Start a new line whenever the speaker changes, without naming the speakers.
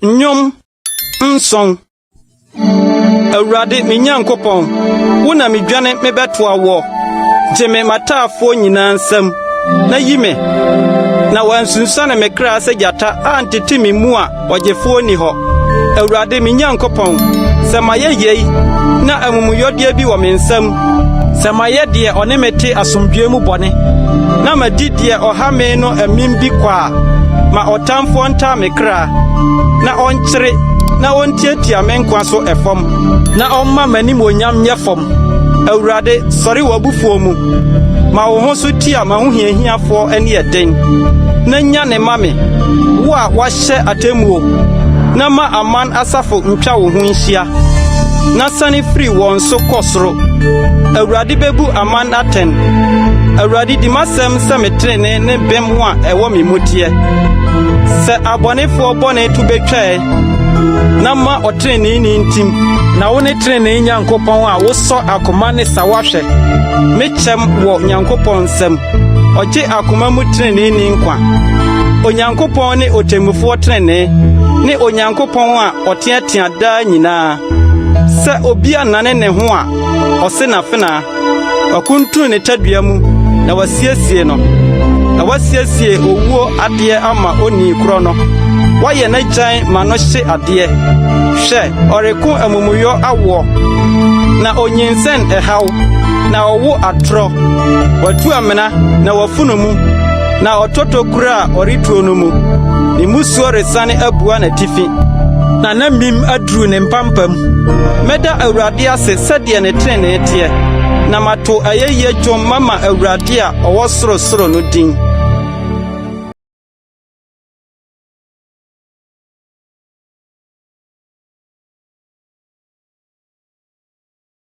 Nnwom nson. Awurade, me Nyankopɔn, wo na midwane mebɛtoa woɔ. Gye me m'ataafoɔ nyinaa nsam, na yi me, na wɔansunsuane me kra sɛ gyata antete me mu a ɔgyefoɔ nni hɔ. Awurade, me Nyankopɔn, sɛ mayɛ yei, na amumuyɔdeɛ bi wɔ me nsam, sɛ mayɛ deɛ ɔne me te asomdwoeɛ mu bɔne, na madi deɛ ɔha me no amim bi kwa a, ma ɔtamfoɔ ntaa me kra, na ɔnkyere na ontiatia me nkwa so ɛfam, na ɔmma m'animuonyam nyɛ fam. Awurade, sɔre w'abufuo mu. Ma wo ho so tia m'ahohiahiafoɔ aniɛden, na nyane ma me, wo a woahyɛ atemmuo, na ma aman asafo ntwa wo ho nhyia, na sane firi wɔn so kɔ soro. Awurade bebu aman atɛn. Awurade di m'asɛm sɛ me trenee ne bem a ɛwɔ me mu teɛ. Sɛ abɔnefoɔ bɔne to betwa ɛ, na ma ɔtreneeni ntim. Na wo ne trenee Nyankopɔn a wosɔ akoma ne sawa hwɛ. Me kyɛm wɔ Nyankopɔn nsam, ɔgye akoma mu treneeni nkwa. Onyankopɔn ne otemmufoɔ trenee, ne Onyankopɔn a ɔteatea daa nyinaa. Sɛ obi annane ne ho a, ɔse n'afenaa. Wakuntunu ne tadua mu na wasiesie no, na wasiesie owuo adeɛ ama onii korɔ no. Wayɛ n'agyan ma no hye adeɛ. Hwɛ, ɔreko amumuyɔ awoɔ, na onyinsɛn ɛhaw, na ɔwo atorɔ. Watu amena na wafunu mu, na ɔtɔ tokuro a ɔretuo no mu. Ne mmusuo resane abua n'atifi, na n'amim aduru ne mpampam. Mɛda Awurade ase sɛdeɛ ne trenee teɛ, na mato ayɛyie dwom mama Awurade a ɔwɔ sorosoro no din.